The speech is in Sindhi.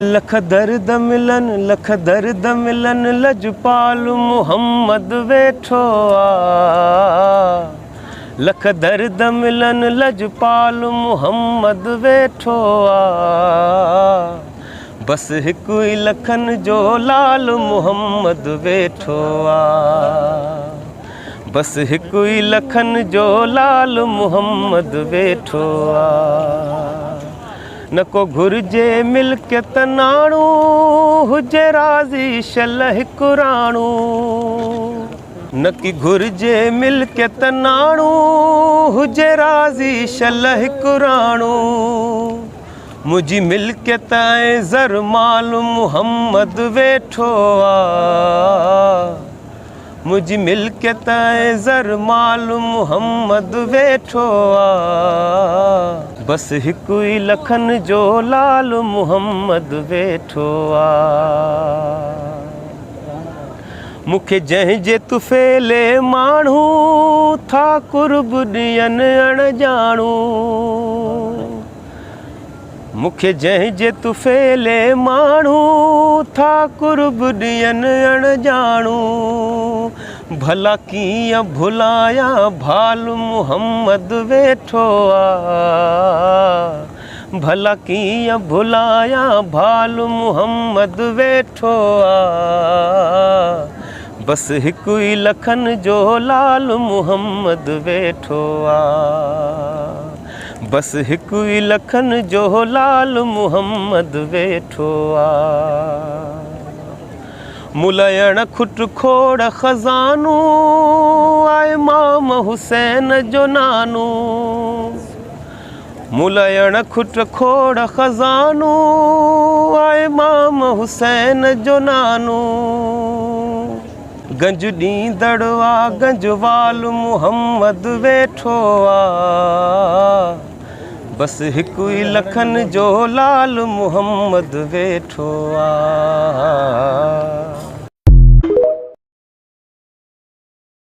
لک درد ملن لک درد ملن لجپال محمد ويٺو آ لک درد ملن لجپال محمد ويٺو آ بس هڪ ئي لکن جو لال محمد ويٺو آ بس هڪ ئي لکن جو لال محمد ويٺو آ. نه ڪو گهرجي ملڪيت ناڻو، هجي راضي شل هڪ راڻو. نه ڪي گهرجي ملڪيت ناڻو، هجي راضي شل هڪ راڻو. منهنجي ملڪيت ۽ زر مال محمد ويٺو آ. منهنجي ملڪيت ۽ زر مال محمد ويٺو آ. بس هڪ ئي لکن جو لال محمد ويٺو آ. مون کي جنهن جي طفيلي ماڻهو ٿا قرب ڏين اڻ ڄاڻو. مون کي جنهن جي طفيلي ماڻهو ٿا قرب ڏين اڻ ڄاڻو ڀلا ڪيئن ڀلايان ڀال محمد ويٺو آ ڀلا ڪيئن ڀلايان ڀال محمد ويٺو آ بس هڪ ئي لکن جو لال محمد ويٺو آ. بس هڪ ئي لکن جو لال محمد ويٺو آ. ملئڻ کٽ کوڙ خزانو آ امام حسين جو نانو. ملئڻ کٽ کوڙ خزانو آ امام حسين جو نانو. گنج ڏيندڙ آ گنج وال محمد ويٺو آ بس هڪ ئي لکن جو لال محمد ويٺو آ.